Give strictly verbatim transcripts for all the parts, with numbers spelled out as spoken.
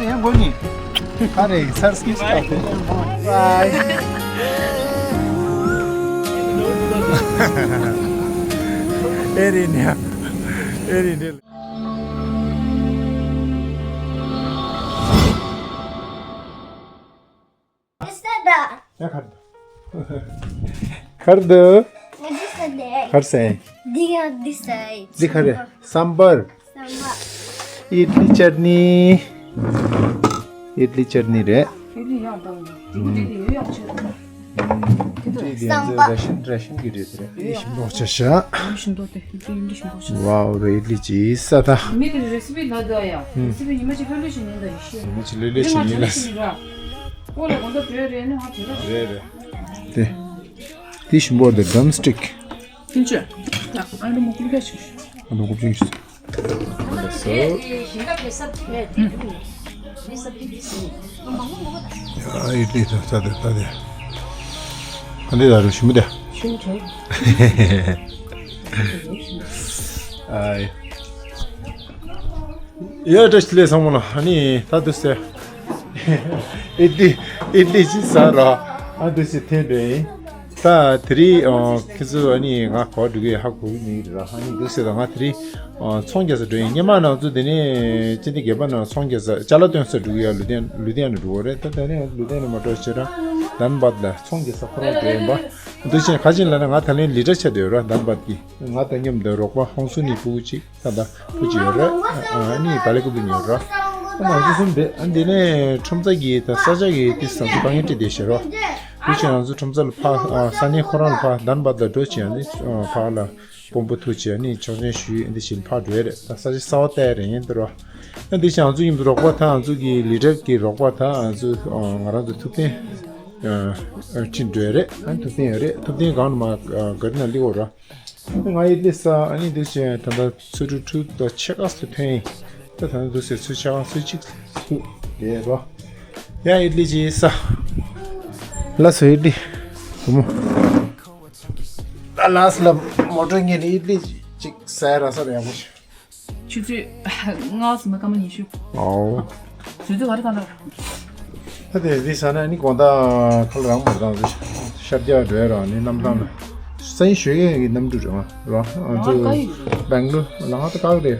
ཡང་སྒོ་ནི། ཨ་རེ་སར་སྐྱིད་སྐྱིད་ཏེ། ཝའི། ཨེ་རེད་ནི། ཨེ་རེད་ནི། ཡ་གར་དུ། གར་དུ། ང་འདི་ཟ་ནས། གར་ཟེ། འདི་ཡང་འདི་ཟ། འདི་ག་རེ། སམ་བར། སམ་བར། ཨིཌ་ལི་ཅར་ནི། ཨིཌ་ལི་ཅར་ནི་རེད། ཨིཌ་ལི་ཡང་དང་། འདི་གུ་འདི་གི་ཡོད་ཡག་ཆེ། ཨིཌ་ལི་ཡང་ཚོ་ར་ཤན་ར་ཤན་གི་རེད་དེ། ཨིཌ་ལི་ཞིམ་པོ་ཆ་ཤ། ཨིཌ་ལི་ཞིམ་པོ་དེ། ཨིཌ་ལི་ཞིམ་པོ་ཆ་ཤ། ཝའོ་རེད། ཨིཌ་ལི་ཅི་ས་ད། མི་དེ་རེ་སི་པི་ལ་ད་ཡ། རེ་སི་པི་ཉི་མ་གཅིག་ལྷོད་ལྷོད་ཞིག་ཉན་ད་ཡི་ཤི། ཉི་མ་གཅིག་ལྷོད་ལྷོད་ཞིག་ཉན་ད། ཨོ་ལ་གོང་ད་བོད་རེད་ནི་ང་བོད་ལ། རེད་རེད། དེ། དེ་ཞིམ་པོ་དེ་ཌམ་སི་ཊིག། ཀུན་སྤྱོད། ད་ཨ་རུ་མོ་ཀུན་སྤྱོད་ཞིག། ཨ་ནུ་ཀུན་སྤྱོད་ཞིག། ཨ་ལ་སོ། ཨིཌ་ལི་དང་ས་དེ་ས་དེ། ཨ་འདི་ད་རུ་ཞིམ་པོ་དེ། ཞིམ་ཆེ། ཨའི། ཡ་བཀྲ་ཤིས་བདེ་ལེགས་ཚང་མ་ལ། ཨ་ནི་ད་དུ་སེ། ཨིཌ་ལི་ཨིཌ་ལི་ཅི་ཟ་ར། ཨ་དུ་སེ་ཐེན་འདྲ་ཡིན། ད་དེ་རིང་ཨ་ཁྱེད་ཚོ་ཨ་ནི་ང་གོ་འགྲོ་གི་ཧ་གོ་གི་མེད་ར། ཨ་ནི་དུ་སེ་ད་ང་དེ་རིང་ཨ་ཚོང་རྒྱག་ས་འགྲོ་ཡིན། སྔོན་མ་ང་ཚོ་དེ་ནས་ཅི་འདི་སྒེར་པ་ནང་ཚོང་རྒྱག་ས་ཅ་ལག་སྟོན་ས་འགྲོ་གི་ཡ། ལུ་ཐེན་ལུ་ཐེན་ནས་འགྲོ་གི་རེད། ད་དེ་ནས་ལུ་ཐེན་ནས་མ་འགྲོ་བྱེད་ར་དཱན་བད་ལ་ཚོང་རྒྱག་ས་ཁོ་རང་འགྲོ་ཡིན་པ། དུ་ཆེན་ཁ་ཆེན་ལ་ན་ང་ད་ལན་ལི་ཏྲ་ཆ་དེ་ཡོད་ར་དཱན་བད་ཀྱི། ང་དང་མཉམ་དུ་རོགས་པ་ཧོང་སུ་ནི་ཕྲུ་གུ་གཅིག་ད་ལྟ་ཕྲུ་གུ་གཅིག་ཡོད་རེད། ཨ་ནི་བ་ལེ་ཀུ་པི་ཡོད་ར། ང་ཚོ་གསུམ་རེད། ཨ་འདི་ནས་ཁྲོམ་ས་གི་ད་ས་ཆ་གི་ཏི་སང་ཚོ་དཀའ་ངལ་འཕྲད་བསྡད་ཤག་རོ། དུ་ཆེན་ང་ཚོ་ཁྲོམ་ས་ལ་ཕ་ས་གནས་ཁོ་རང་ལ་ཕ་དཱན་བད་ལ་འགྲོ་བྱས། ཨ་ནི་ཕ་ལ་དཔོན་པོ་ཐུག་བྱས། ཨ་ནི་ཆོག་མཆན་ཞུས། ཨ་འདི་བཞིན་ཕར་འགྲོ་ཡ་རེད། ད་ས་ཆ་གསར་པ་བལྟ་ཡ་རེད་ཡིན་དུ་རོ། ཨ་འདི་བཞིན་ང་ཚོ་མཉམ་དུ་རོགས་པ་ད་ང་ཚོ་གི་ལི་ཏྲ་གི་རོགས་པ་ད་ང་ཚོ་ང་རང་ཚོ་ཐུབ་བསྟན་ཁྲིད་འགྲོ་ཡ་རེད། ཨ་ཐུབ་བསྟན་ཡོད་རེད། ཐུབ་བསྟན་སྒང་ལ་མ་ག་རི་ནང་སླེབས་ཡོད་ར། ང་ཨིཌ་ལི་ཟ། ཨ་ནི་འདི་བྱས་ད་ལྟ་ཚོད་དྲུག་དྲུག་དང་ཕྱེད་ཀ་ཙམ་ཐོན་ཡིན། ད་ད་ལྟ་འདུག་ཟེར་ཚོད་ཕྱེད་ཀ་ཚོད་གཅིག་ཐུག་བསྡད་རོ། ཡ་ཨིཌ་ལི་ཅིག་ཟ། ལགས་སོ་ཨིཌ་ལི། བུ་མོ། ད་ལགས་སོ་ལ་མོ་ཊ་ཉལ་ནས་ཨིཌ་ལི་ཅིག་ཟ་ཡ་རག་ས་རེད་ཡག་པོ་ཞིག་ཆུ་ཚོད་ལྔ་ཙམ་སྐར་མ་ཉི་ཤུ། ཨོ། དུས་ཚོད་ག་རེ་གང་ལ། ད་དེ་དེ་ཟ་ན་ནི་དགོང་དག་ཁ་ལ་རང་མ་རང་ཤར་རྒྱག་འགྲོ་ཡ་རང་ནི་གནམ་ཐང་ལ་སང་ཉིན་ཞོགས་ཀས་ཀྱི་གནམ་གྲུ་རེད་མ་རོ། ང་ཚོ་བེང་ལོར་ལ་ང་ད་བཀག་རེད།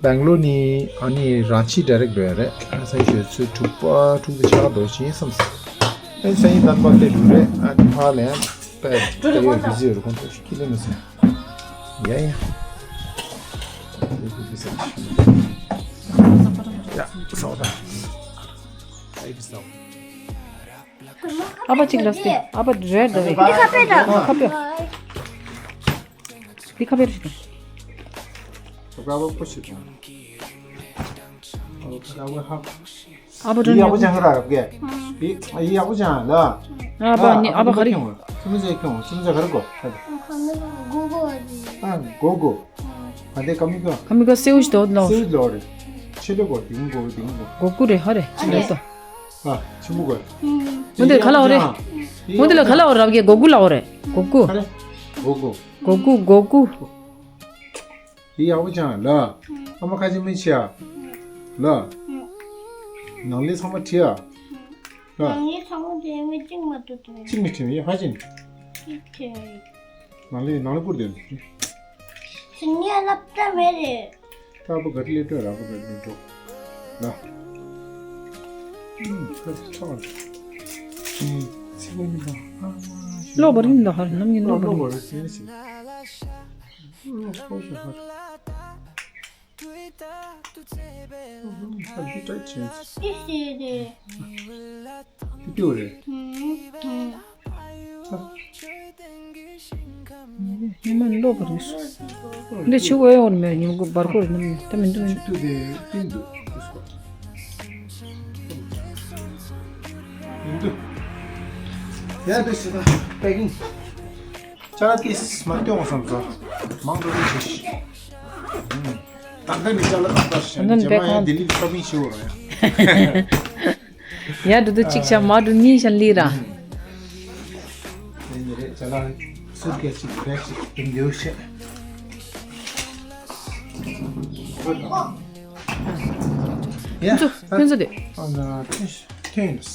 བེང་ལོར་ནི་ཨ་ནི་རང་ཆི་ཌའི་རེག་འགྲོ་ཡ་རེད། སང་ཉིན་ཞོགས་ཚོད་དྲུག་པ་དྲུག་དེ་ཆགས་འགྲོ་ཞིག་བསམ་སོང་། ཨ་ནི་སང་ཉིན་དམ་པ་སླེབས་འགྲོ་རེད། ཨ་ནི་ཕར་ལ་ཡང་པས་ད་ཡོད་བི་ཟི་ཡོད་རེད། ཁོང་ཚོ་ཁྱི་ལེན་མི་སོང་། ཡ་ཡ། ཡ་སོ་ད། ཨ་ཕ་གཅིག་ལབ་སྟེ། ཨ་ཕ་རེད་ད་རེད། འདི་ཁ་པེ་ད། ཨ་ཁ་པེ། འདི་ཁ་པེ་རེད་ཤི། ཨ་ཕ་ཁ་པེ་ཧ། ཨ་ཕ་ཡི་ཡག་པོ་ཅང་ག་ར་རབ་གས། ཡི་ཡག་པོ་ཅང་ལ། ཨ་ཕ་ནི་ཨ་ཕ་ག་རེ། སུ་མི་ཚེ་ཁྱོང་སུ་མི་ཚེ་ག་རེ་གོ། ཨ་གོ་གོ། ཨ་དེ་ཀ་མི་ཀ། ཀ་མི་ཀ་སེའུ་ཞིག་དོ་ལོ། སེའུ་ལོ་རེད། ཆེ་ལེ་གོ་དིང་གོ་དིང་གོ། གོ་ཀུ་རེད་ཧ་རེ་ཆེ་ལེ་དོ། ཨ་ཆི་མོ་གོ། མོ་དེ་ལ་ག་ལ་འོ་རེད། མོ་དེ་ལ་ག་ལ་འོ་རེད་རབ་གས། གོ་ཀུ་ལ་འོ་རེད། གོ་ཀུ། གོ་གོ། གོ་ཀུ་གོ་ཀུ། དེ་ཡག་པོ་ཅང་ལ། ཨ་མ་ཁ་ཅིག་མི་ཆེ་ཨ། ལ། ནང་ལས་ཚང་མ་ཁྲི་ཨ། ལ། ནང་ལས་ཚང་མ་དེ་མི་གཅིག་མ་གཏོགས་དེ། གཅིག་མི་ཁྲི་མི་ཧ་ཅིན། གཅིག་ཁྲི། ནང་ལས་ནང་ལས་བསྐུར་དེ་མི་ཁྲི། ཚིག་ངན་སློབ་གྲྭ་མེད་རེད། ད་བུ་ག་ཏི་ལེ་ཏོ་ར་བུ་ག་ཏི་ལེ་ཏོ། ལ། ཨུམ་ཁ་ཅིག་ཆོག་ཨ། ཨུམ་ཚིག་པ་མི་འདུག་ཨ། ལོ་བར་གྱི་འདུག་ཧར་ནམ་གྱི་ལོ་བར་གྱི། ལོ་བར་གྱི་ཟེར་ནས་ཟེར། ཨུམ་ཁོ་ཤ་ཧར། ཨུམ་ཧར་འདི་ཏྲ་ཆེན། ཏི་སི་རེད། ཏི་ཏིའུ་རེད། ཨུམ་ཨུམ། ཉི་མ་ལོ་བར་གྱི་འདི་ཆུ་བོའི་འོར་མེད་ཉིན་གུང་བར་སྐོར་ནམ་ད་མི་འདུག་མི་འདུག་ཆུ་ཏུ་དེ་ཏིན་འདུག་ཏུ་སྐོར། མི་འདུག་ཡ་དེ་ཞེ་ད་པེ་ཀིང་། ཅ་ལག་གིས་མ་སྟོན་བསམ་སོང་། མང་དུ་རེ་ཞིག་ད་ལྟ་ནི་ཅ་ལག་ད་ལྟ་ཞིག་ད་ལྟ་རྗེས་མ་ཡང་ལྡི་ལི་ཤོ་པིང་ཞིག་འོ་ར་ཡ། ཡ་འགྲོ་དུ་གཅིག་བྱ་མ་འགྲོ་གཉིས་བྱ་ལི་ར། དེ་ནི་རེད། ཅ་ལག་སུར་གེ་ཅིག་བེག་ཅིག་དུམ་འགྱུར་བྱེད། ཡ། ཕུན་ཚོགས། ཕུན་ཚོགས་དེ། ཨ་ན་ཐེ་ཐེ་ཡིན། ལས་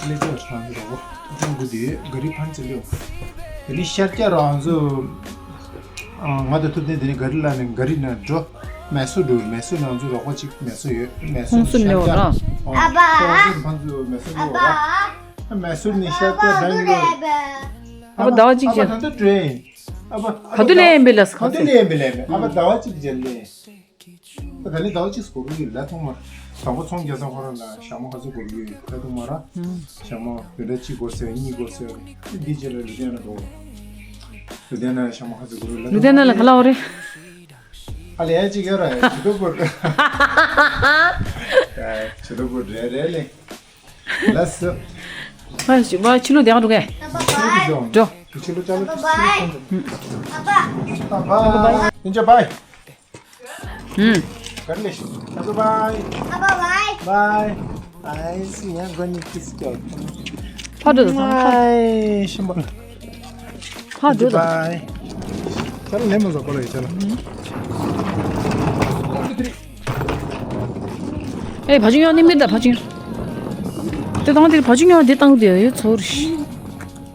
ཀ་བྱང་གི་རོགས་པ་ཐུགས་ཐང་གུ་དེ་ག་རི་ཕན་ཚེ་ལེའོ། དེ་ནི་ཤར་རྒྱག་རང་ཚོ། ང་དང་ཐུབ་བསྟན་དེ་ནི་ག་རི་ལ་ནི་ག་རི་ན་འགྲོ། མེ་སོ་འགྲོ། མེ་སོ་ནང་ཚོ་རོགས་པ་གཅིག་མེ་སོ་ཡོད། མེ་སོ་ནི་ཤར་རྒྱག་རང་། ཨ་ཕན་ཚོ་མེ་སོ་ནི་རོགས་པ། མེ་སོ་ནི་ཤར་རྒྱག་བེང་ལོར། ཨ་ཕ་ཟླ་བ་གཅིག་ཅན། ཨ་ཕ་ད་ལྟ་འགྲོ་ཡིན། ཨ་ཕ་ད་ལྟ་ལེན་པའི་ལ་ས་ཁ་ཚེ། ད་ལྟ་ལེན་པའི་ལ་ཨ་ཕ་ཟླ་བ་གཅིག་ཅན་ལེན། ད་ནི་ཟླ་བ་གཅིག་འགོར་གྱི་ཡོད་ལ། ཐོག་མར་དང་པོ་ཚོང་རྒྱག་ས་ཁོ་རང་ལ་ཞག་མ་ག་ཚོད་འགོར་གྱི་ཡོད་ལ། ཐོག་མར་ཞག་མ་བོད་ཟླ་གཅིག་འགོར་ཟེར། གཉིས་འགོར་ཟེར། འདི་རྗེས་ལ་ལུ་དེ་ན་འགྲོ། ལུ་དེ་ན་ཞག་མ་ག་ཚོད་འགོར་ལ། ལུ་དེ་ན་ལ་ག་ལ་འོ་རེད། ཨ་ལས་ཡ་གཅིག་ཡོད་ར། ཡ་ཇི་ལྟ་བུ་རེད། ཇི་ལྟ་བུ་རེད་རེད་ལེ། ལགས་སོ། ཕྱི་ལོགས་བསྡད་འགྲོ་གས། འགྲོ། ཕྱི་ལོགས་ཅ་ལག་ཅིག་སུ་ལ་ཁོང་ཚོ། ཨ་ཕ། ཨ་ཕ། ཨིན་ཅོ་བྷའི། ཧུམ། ག་རེ་ལས་ཤིག་ཨ་ཕ་བྷའི། ཨ་ཕ་བྷའི། བྷའི། ཨའི་སི་ཡང་གོ་ནི་ཁིས་ཀྱོ། ཕ་འགྲོ་དང་ཕ། ཨའི་ཤིམ་པ། ཕ་འགྲོ་དང་། བྷའི། ཅ་ལག་ལེན་མ་བཟོ་གོ་ལ་ཡོད་ཅ་ལག་ཨེ་ཕ་ཆུང་ཡང་ནི་མི་ད་ཕ་ཆུང་ཡང་། དེ་དང་དེ་ཕ་ཆུང་ཡང་དེ་བཏང་དེ་ཡོད་ཚོར།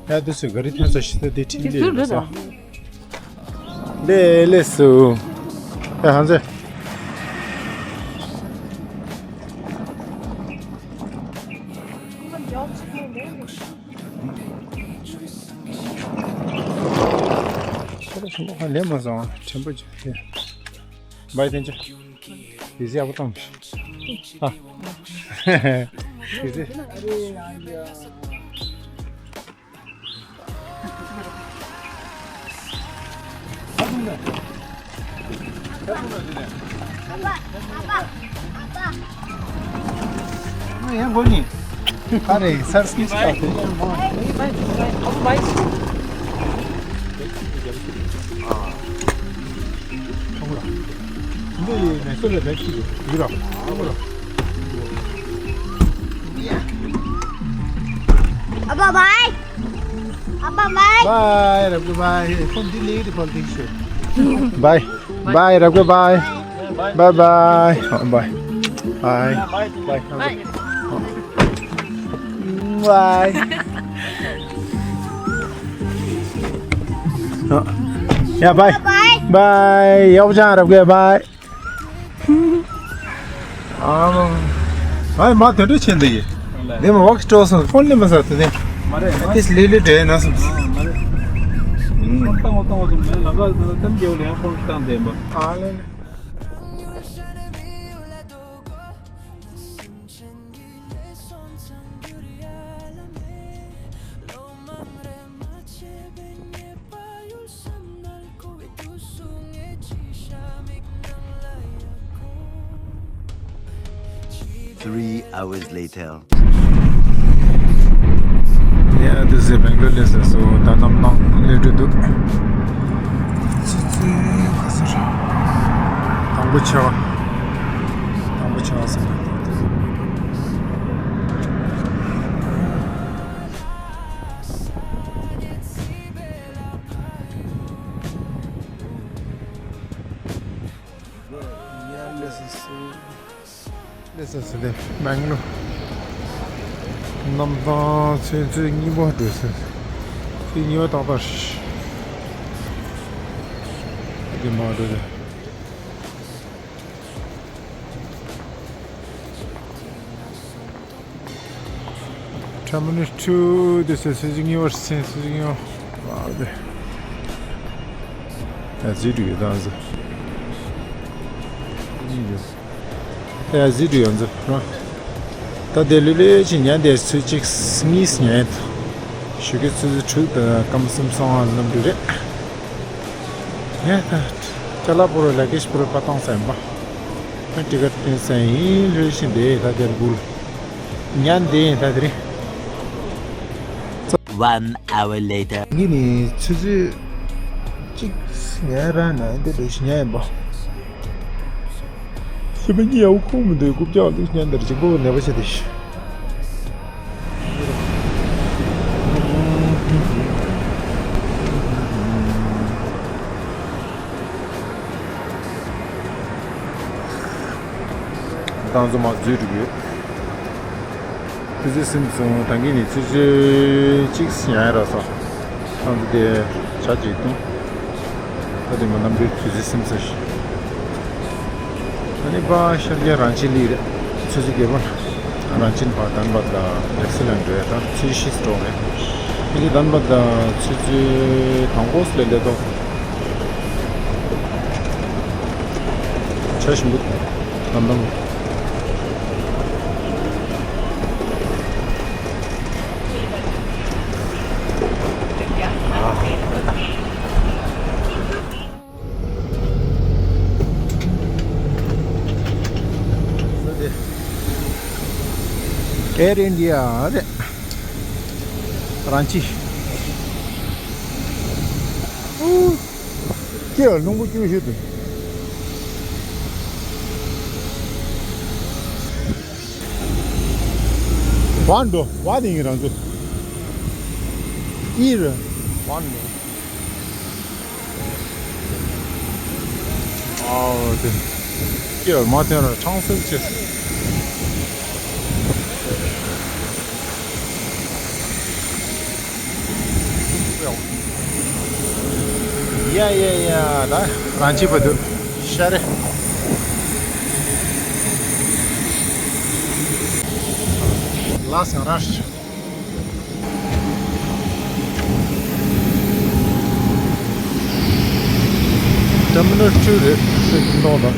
ཡ་དེ་སུ་ག་རི་ཐོན་ས་ཤི་ད་དེ་ཁྲིད་དེ་ལས་ལས་སོ། ལས་ལས་སུ། ཡ་ཧང་ཟེ། ཁོ་ར་ཆུང་མ་ཁ་ལེན་མ་སོང་། ཕྲན་བུ་ཅིག་ཡ། བྷའི་ཐེན་ཅོ། ཡི་ཟི་ཡག་པོ་བཏང་མི་ཤེས། ཨ། ཡི་ཟི། ཡང་སྒོ་ནི། ཨ་རེ་སར་སྐྱིད་ཆགས་ཏེ། འདི་ནས་སོ་ལ་བེད་ཀྱི་ཡོད་ར། ཨ་ཕ་བྷའི། ཨ་ཕ་བྷའི། བྷའི་རབ་གི་བྷའི། ཁོང་འདི་ལས་དེ་ཕོལ་ཏིག་ཤོད། བྷའི། བྷའི་རབ་གི་བྷའི། བྷའི་བྷའི། བྷའི་བྷའི། བྷའི། བྷའི། ཡ་བྷའི། བྷའི། ཡག་པོ་ཅང་རབ་གི་བྷའི། ཨ་མ། ཨ་མ་དེ་འདྲ་བྱེད་འདི་ཡིན། འདི་མ་ཝག་སྤྲོ་སོང་ཕོན་ལེ་མ་ཟ་དེ་ནས། མ་རེད་མ། ཏིས་ལི་ལི་འདྲེ་ན་སོང་། མ་རེད། ཕོན་བཏང་བ་བཏང་བ་དུ་མེད་ལ་ག་ལ་ལྟ་མཇལ་ལ་ཡང་ཕོན་བཏང་བསྡད་པ། ཨ་ལེ་ལེ། Three hours later. Yeah, this is Bangalore. Let's so ད་ནམ་ནང་ལས་འགྲོ་འདུག་ཙི་ཙི་ག་ཟེར། དང་པོ་ཆེ་བ། དང་པོ་ཆེ་བ་ཟེར། སླེབས་ས་ཟིན་ཏེ་མེང་ལོར། གནམ་ཐང་ཚོད་ཚོད་གཉིས་པ་འགྲོ་ས། ཚོད་གཉིས་པ་ཏག་ཏག་རེད། འདི་མ་འགྲོ་དེ། Terminal two, this is Sising University, Sising University. Wow, the. That's it, you dance. Yeah, that's it, you dance. ད་དེ་ལུས་ལས་ཅི་ཉན་དེ་ཚོད་གཅིག་གཉིས་ཉན། ཞུ་གི་ཚོད་ཚོད་དྲུག་དང་སྐམ་སེམས་སོང་ཨ་ལམ་དུ་རེད། ཡ་ད། ཅ་ལག་པོ་རོ་ལ་ཀེ་ཤི་པོ་རོ་པ་ཏང་སེམས་པ། ཨ་ཏི་ཀ་ཏེན་སེན་ཡིན་ལྷོད་ཤིན་དེ་ད་དེར་འགུལ། ཉན་དེ་ཡིན་ད་དེ་རེད། One hour later. ངི་ནི་ཆུ་ཚོད་གཅིག་ཉལ་ར་ན་འདི་འདྲ་ཞིག་ཉལ་ཡིན་པ། ཤི་པ་གཉིས་ཡག་པོ་ཁུག་མི་འདུག་རྐུབ་བཀྱག་འདུག་ཉན་དེར་གཅིག་པོ་ནད་པ་ཆེ་དེ་ཤི། ཏང་ཚོ་མ་འཛུལ་འགྲོ་གི་ཡོད། ཆུ་ཚོད་གསུམ་སོང་། ད་གིན་ནས་ཆུ་ཚོད་གཅིག་ཡང་ཡང་རག་སོང་། ཏང་ཚོ་དེ་ཇ་གཅིག་བཏུང་། ད་དེ་མ་གནམ་གྲུའི་ཆུ་ཚོད་གསུམ་ཚར་ཤག་ཨ་ནི་པ་ཤར་རྒྱག་རང་ཆེན་ལི་རེད། ཆུ་ཚོད་བརྒྱད་པ། རང་ཆེན་ཕར་དན་པ་དང་ལེགས་སི་ལན་འགྲོ་ཡ། ད་ཆུ་ཚོད་བཞི་འགྲོ་རེད། ཕ་གི་དན་པ་དང་ཆུ་ཚོད་དང་པོ་སླེབས་སླེབས་ཏོ། ཆ་ཞིམ་པོ། དམ་དམ། ཨེར་ཨིན་ཌི་ཡ་རེད། རང་ཅི། ཨུ། ཀྱེ་རླུང་བུ་སྐྱུར་ཞིག་འདུག་བ་འགྲོ་བ་དེ་ཡིན་རང་ཚོ། ཨི་རུ། བ་འགྲོ། ཨའོ་དེ། ཀྱེ་མ་དེ་ར་ཆང་སེར་ཆེ། ཡ་ཡ་ཡ། ད་རང་ཅི་པ་འདུག་ཤ་རེ། ལ་སང་ར་ཤ། ཊར་མི་ནལ་ཊུ་རེད། ཤིང་ཏོག་དང་།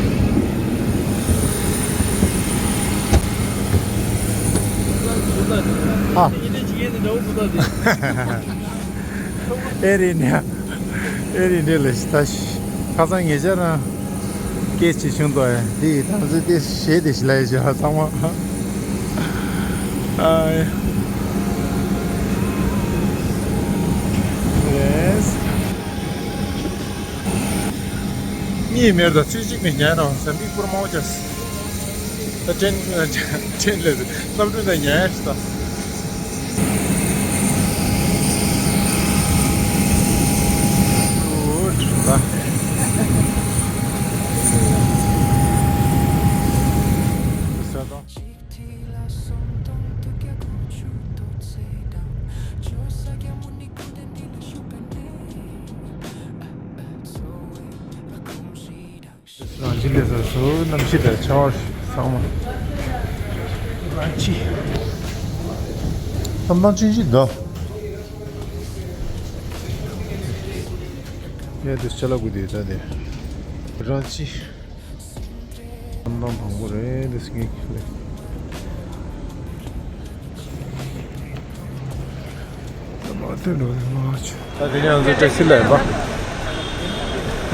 ཨ། ཨེར་ཨིན་ཌི་ཡ། ཨེར་ཨིན་ཌི་ཡ་ལ་ད་ཁ་སང་ཉེ་ཆར་རང་སྐད་ཆ་བྱུང་འདུག་ཨེ། འདི་ད་ཚོད་དེ་གཞས་དེ་ཞིག་ལ་ཡི་བྱ་ཚང་མ། ཨ། ཡེས། གཉིས་མེར་དང་ཚེས་གཅིག་ནས་ཉལ་རང་ཟམ་པའི་སྐོར་མང་བོ་བྱས། ད་ཅན་ཅན་ལས་གནམ་གྲུ་དང་ཉལ་ཡ་ཞིག་དང་། རང་ཅི་ལས་ས་སུ་གནམ་གཤིས་དང་ཆར་པ་ཚང་མ། རང་ཅི། གཏམ་དང་ཅི་ཞིག་འདུག་ཡ་དེ་ཅ་ལག་གུ་དེ་ད་དེ། རང་ཅི། གཏམ་དང་དང་པོ་རེད་དེ་སྐད་ལས། ད་དེ་ནས་ང་ཚོ་ཊེག་སི་ལ་ཡིན་པ།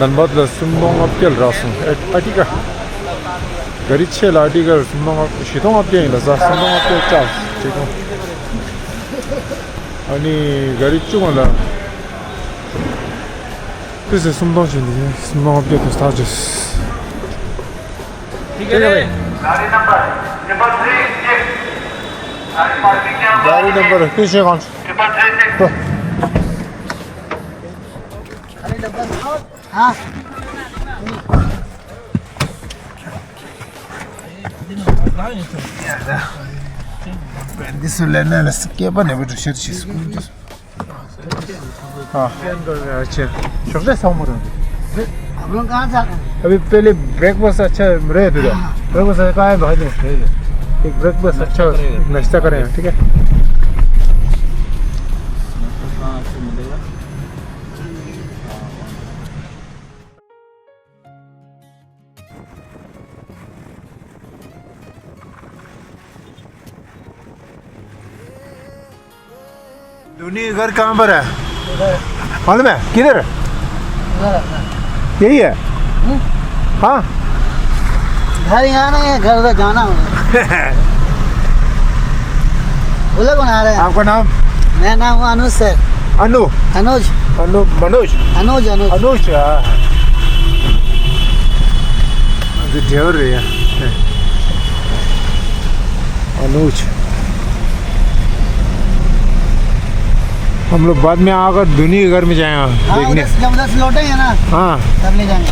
དན་པ་ལ་སུམ་སྟོང་ལྔ་བརྒྱ་རག་སོང་། ཨ་ཨ་ཏི་ཀ། ག་རི་ཆེ་ལ་ཨ་ཏི་ཀ་སུམ་སྟོང་ལྔ་བཞི་སྟོང་ལྔ་བརྒྱ་ཡིན་ལ་ས། སུམ་སྟོང་ལྔ་བརྒྱ་བཅག་ཆེ་ཁུང་། ཨ་ནི་ག་རི་བཅུ་ང་ལ། ཏུ་སེ་སུམ་སྟོང་བྱས་འདི་སུམ་སྟོང་ལྔ་བརྒྱ་དུ་ཐག་བཅད། गाड़ी number number तीन सौ पाँच। This will learn us के बने बेटो शेर चीज। हाँ। अच्छा। शुक्रिया सामूर। आप लोग कहाँ से आते हैं? अभी पहले ब्रेकफास्ट अच्छा रहे थे। ब्रेकफास्ट अच्छा कहाँ है भाई? एक ब्रेकफास्ट अच्छा नाश्ता करें, ठीक है? दुनी घर कहाँ पर है? इधर। मालूम है? किधर? इधर है। यही है? हम्म। हाँ। घर यहाँ नहीं है, घर उधर जाना होगा। बोले कौन आ रहे हैं? आपका नाम? मेरा नाम अनुज सर। अनु? अनुज। अनु, मनोज? अनुज, अनुज। अनुज, हाँ, हाँ। अभी ड्राइवर भी है। अनुज। हम लोग बाद में आकर दुनी के घर में जाएंगे हाँ, देखने। उधर से, जब उधर से लौटेंगे ना, हाँ। तब ले जाएंगे।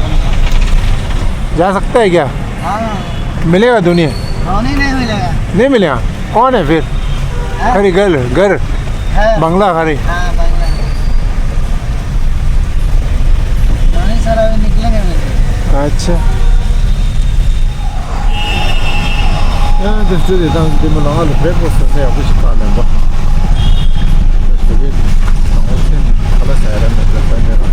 जा सकते हैं क्या? हाँ। मिलेगा दुनी? आने नहीं मिलेगा। नहीं मिलेगा। कौन है फिर? हाँ? खरी गर्ल, गर्ल। हाँ। बंगला खरी। हाँ, बंगला। आने सारा भी निकलेंगे मेरे। अच्छा। ཡང་འདི་ཚོ་དེ་དང་འདི་མོ་ལ་ང་ལ་བྲེག་ཕ་སི་ཊི་ཟེར་ཡག་པོ་ཞིག་བཏང་ལེན་པ། དེ་གའི་དང་པོ་ཚེ་ནི་ཁ་ལག་ཟ་ཡ་ར་མེད་པ་ཟ་ཉེ་ར།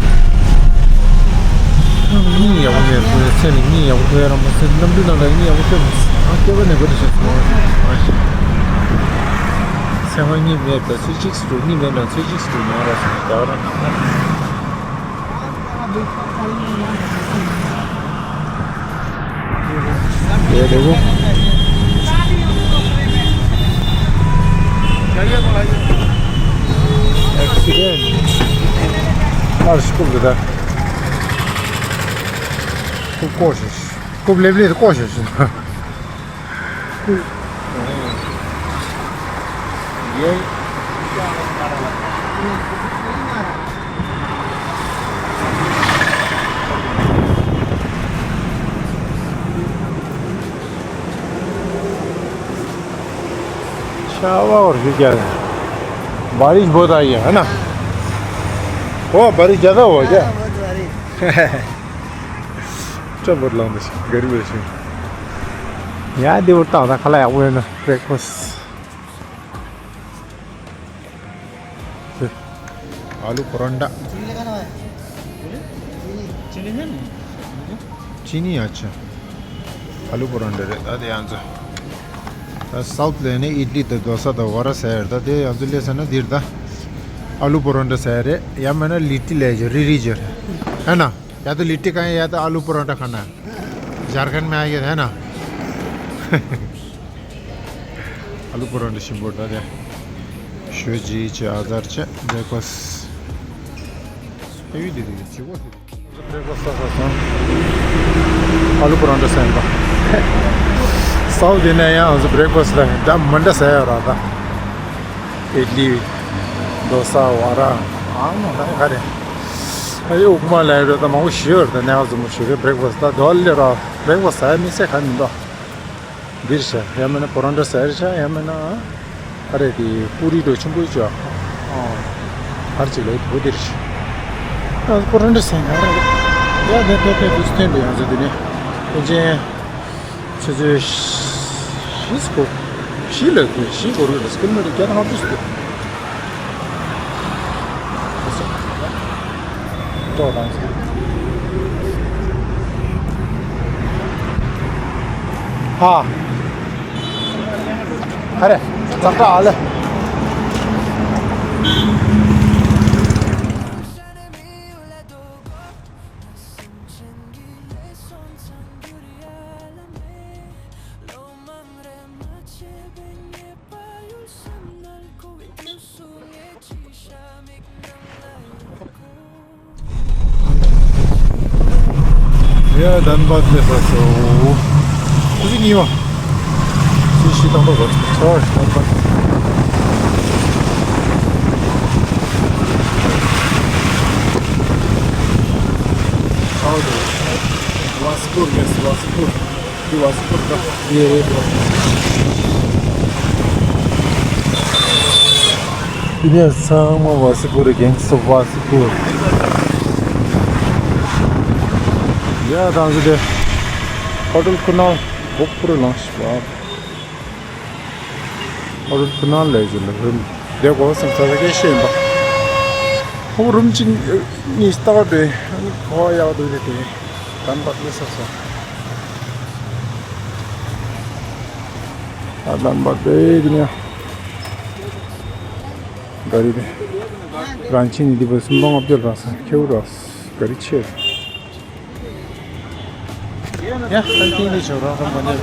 གཉིད་ཡག་པོ་ཡོད་ཚེ་ནི་གཉིད་ཡག་པོ་ཡོད་ར་མ་ཟེར་གནམ་གྲུ་ནང་ལ་གཉིད་ཡག་པོ་ཤོར་མ་སོང་ཨ་སྐྱེ་བ་ནས་བུ་དུ་ཤོར་སོང་ཨ་ཤི། ཚེ་དབང་གཉིད་མེད་པ་ཚེ་གཅིག་སུ་གཉིད་མེད་ན་ཚེ་གཅིག་སུ་ཉལ་ར་སོང་རྒྱག་ར། དེ་རེད་བོ། ཨེག་སི་ཌེན་ཊི། ཨར་ཤི་ཀུབ་ལ་ད། ཀུབ་ཀོ་ཤེས། ཀུབ་ལེབ་ལེ་ཀོ་ཤེས། ཡེ། अच्छा हुआ और फिर क्या है? बारिश बहुत आई है, है ना? ओ, बारिश ज़्यादा हुआ क्या? हाँ, बहुत बारिश। अच्छा, बहुत लंबे से, गरीब है इसमें। यार, दे उठता होता, खला है, वो है ना, ब्रेकफास्ट। आलू परांठा। चीनी है ना? चीनी, अच्छा। आलू परांठा रे, ད་དེ་ཡང་ཚོ། ད་སའུཐ་ལ་ནི་ཨིད་ལི་དང་རྡོ་ས་དང་བ་ར་ཟ་ཡ་རེད། ད་དེ་ཡང་ཚོ་སླེབས་ས་ན་འདིར་ད། ཨ་ལུ་པོ་རོ་ཊ་ཟ་ཡ་རེད། ཡང་མིན་ན་ལི་ཏི་ལས་ཀྱི་རི་རི་ཀྱི་རེད། ཧེ་ན། या तो लिट्टी खाएं या तो आलू पराठा खाना है। झारखंड में आएंगे, है ना? आलू पराठा ཞིམ་པོ་ད་དེ། ཞོ་ཅིག་ཅེ་ཨ་ཛར་ཅེ་བྲེག་ཕ་སི་ཊི། ཨེ་ཡུ་དེ་དེ་ཅི་གོ་དེ། བྲེག་ཕ་སི་ཊི་ཟ་ས་སོང་། ཨ་ལུ་པ་རོ་ཊ་ཟ་ཡིན་པ། སའུ་དེ་ནས་ཡང་ང་ཚོ་བྲེག་ཕ་སི་ཊི་ལ་ད་མི་འདྲ་ཟ་ཡ་ར་ད། ཨིད་ལི། རྡོ་ས། བ་ར། ཨ་མོ་ད་ག་རེ། ཨ་ཡོ་ཨུ་ཀུ་མ་ལ་ཡོད་ད་མང་པོ་ཞིག་ཡོད་རེད། ད་ནས་ང་ཚོ་མོ་ཞིག་རེད། བྲེག་ཕ་སི་ཊི་ད་དོ་ལེ་ར་བྲེག་ཕ་སི་ཊི་ཟ་ཡ་མི་ཚེ་ག་མི་འདུག་འདིར་བྱ། ཡང་མིན་ན་པོ་རོ་ཊ་ཟེར་བྱ། ཡང་མིན་ན་ཨ་རེ་དེ་པུ་རི་ཏོ་ཆུང་པོའི་བྱ། ཨ་ཧར་ཅིག་ལ་དེ་འདིར་བྱ། ཨ་པོ་རོ་ཊ་ཟེར་ན་ཨ་རེ་ཡ་དེ་དེ་དེ་དུས་སྟོན་དུ་ཡང་ཟེར་དུས་ནི་ཕན་ཆེན་ཆུ་ཚོད་བཞི་སྐོར་བཞི་ལ་དགོས་བཞི་སྐོར་ཡོད་རེད། ཀི་ལོ་མི་ཊར་བརྒྱ་དང་ལྔ་བཅུ་ཟེར་དུས། ཏོག་དང་། ཧ། ཨ་རེ། ཙག་ཙག་ཨ་ལེ། ཡ་དཱན་བཱད་སླེབས་ཚར་སོང་། ཁུ་སིམ་ཉི་མ། ཁུ་སིམ་ཤི་དང་པོ་བར་ཚར་དཱན་བཱད། ཚར་དུ། ཝ་སི་པུར་ཡེས་ཝ་སི་པུར། འདི་ཝ་སི་པུར་ད། ཡེ་རེད་འགྲོ། འདི་ནས་ཚང་མ་ཝ་སི་པུར་རེད། གེང་སི་ཝ་སི་པུར། ཡ་དང་ཟི་དེ། ཧོ་ཊེལ་ཀུ་ནལ་གོ་པུར་ལངས་ཤིག་པ། ཧོ་ཊེལ་ཀུ་ནལ་ལས་ཀྱི་ལ་རུམ་བསྡད་དགོས་བསམ་ཚ་ཚ་སྐད་བཤད་ཡིན་པ། ཧོ་རུམ་གཅིག་གཉིས་ལྟ་བ་འདྲ་ཨ་ནི་གོ་བ་ཡག་འདུག་རེད་དེ། དཱན་བཱད་སླེབས་ཚར་སོང་། ཨ་དཱན་བཱད་དེ་དེ་ནས་ག་རེ་རེད། རང་ཆེན་ནི་འདི་པ་སུམ་སྟོང་ལྔ་བརྒྱ་རག་སོང་། ཁེའུ་རག་ག་རེ་ཆེ། ཡ་ཨ་ཏིང་ལི་ཆོ་རང་རང་ག་ནས།